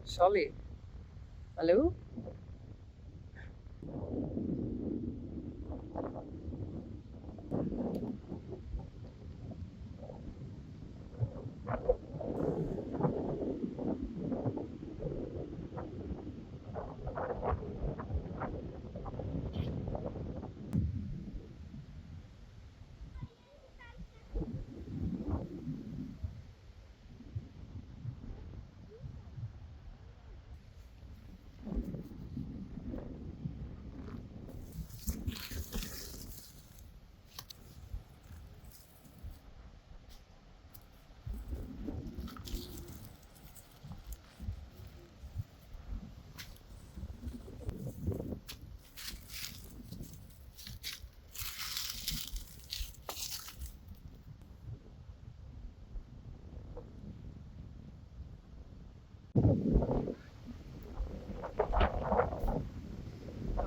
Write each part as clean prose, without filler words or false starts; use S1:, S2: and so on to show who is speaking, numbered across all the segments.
S1: Sally. Hallo?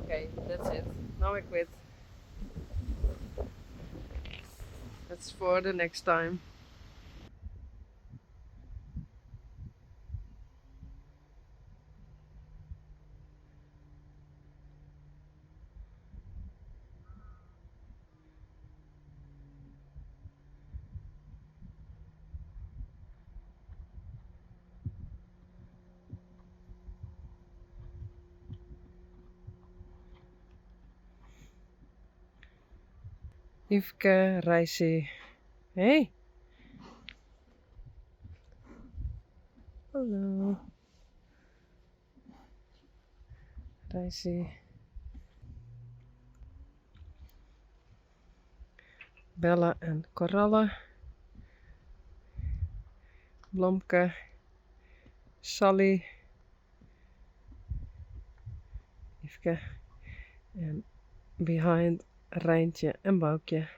S1: Okay, that's it. Now I quit. That's for the next time. Yfke, Reisje. Hey. Hallo. Reisje. Bella en Koralle. Blomke. Sally. Yfke. En behind Reintje en Boukje.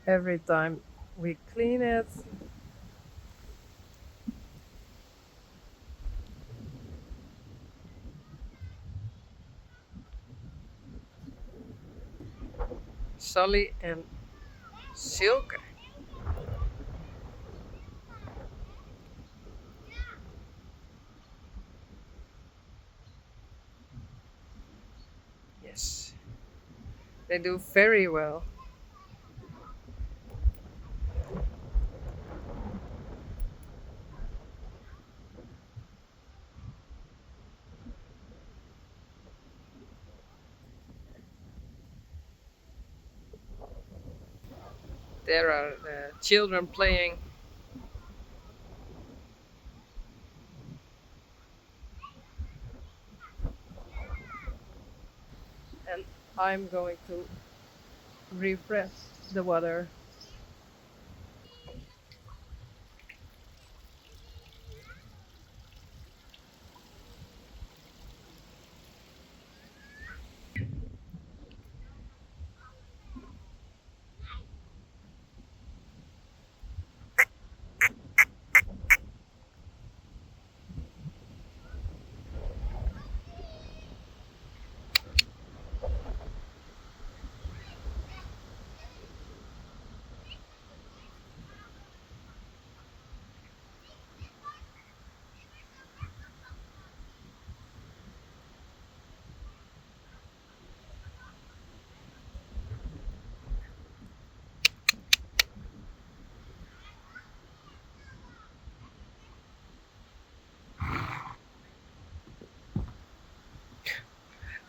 S1: Every time we clean it. Sally en Silke. Yes, they do very well. There are the children playing. And I'm going to refresh the water.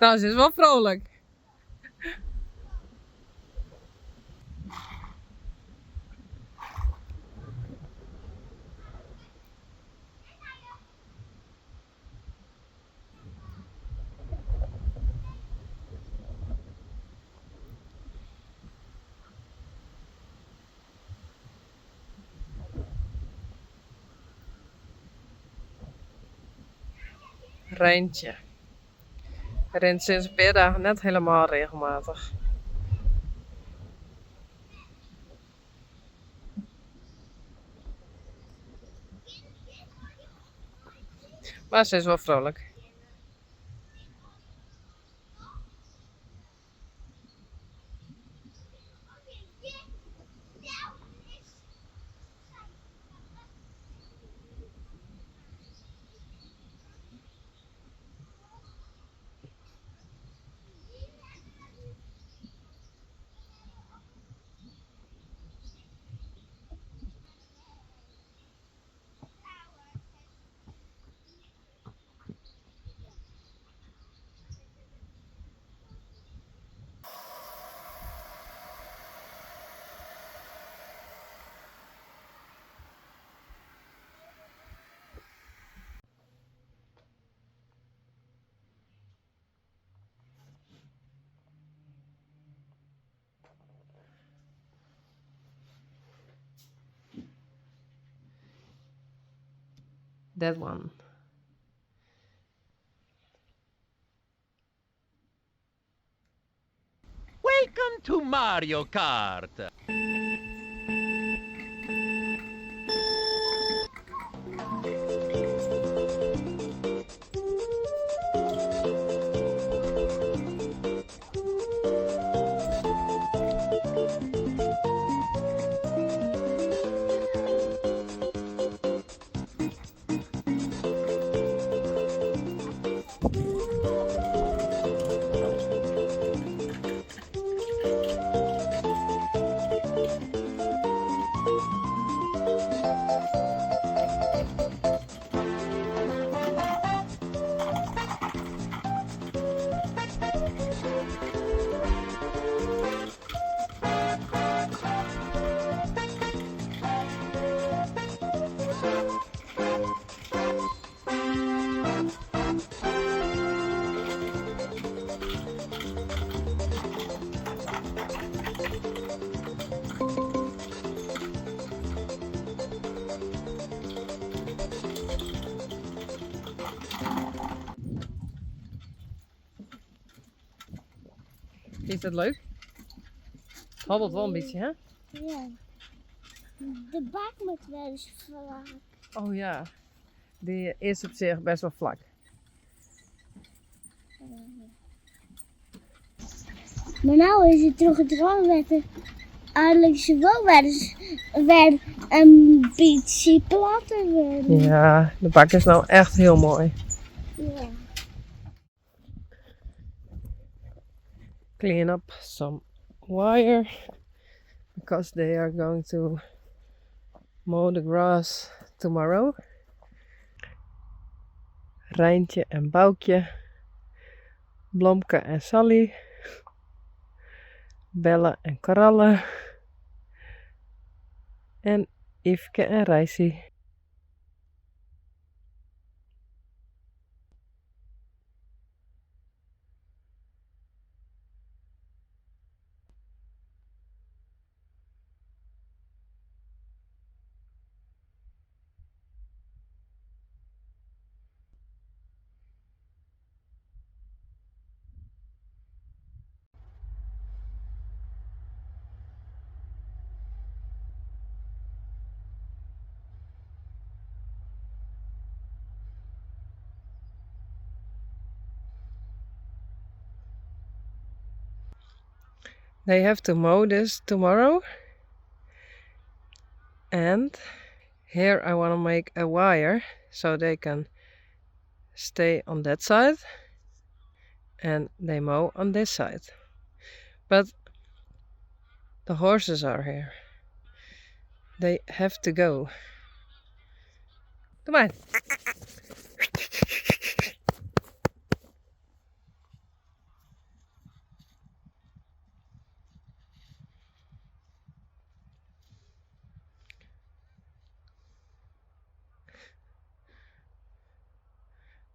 S1: Nou, ze is wel vrolijk. Reintje. Rint sinds een paar dagen net helemaal regelmatig. Mar se is wol frolik. That one.
S2: Welcome to Mario Kart!
S1: Is dat leuk? Het hobbelt wel een beetje, hè?
S3: Ja. De bak moet wel eens vlak.
S1: Oh ja, die is op zich best wel vlak.
S3: Maar nou is het toch het wetter. Eigenlijk ze wel wel eens weer een beetje platter worden.
S1: Ja, de bak is nou echt heel mooi.
S3: Ja.
S1: Clean up some wire because they are going to mow the grass tomorrow. Reintje en Boukje, Blomke en Sally, Belle en Koralle en Yfke en Reisie. They have to mow this tomorrow. And here I want to make a wire so they can stay on that side and they mow on this side. But the horses are here. They have to go. Come on.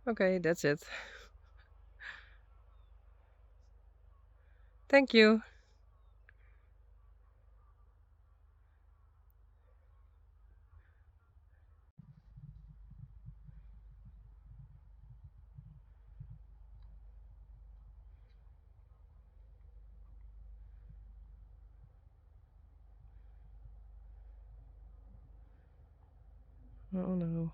S1: Okay, that's it. Thank you. Oh no.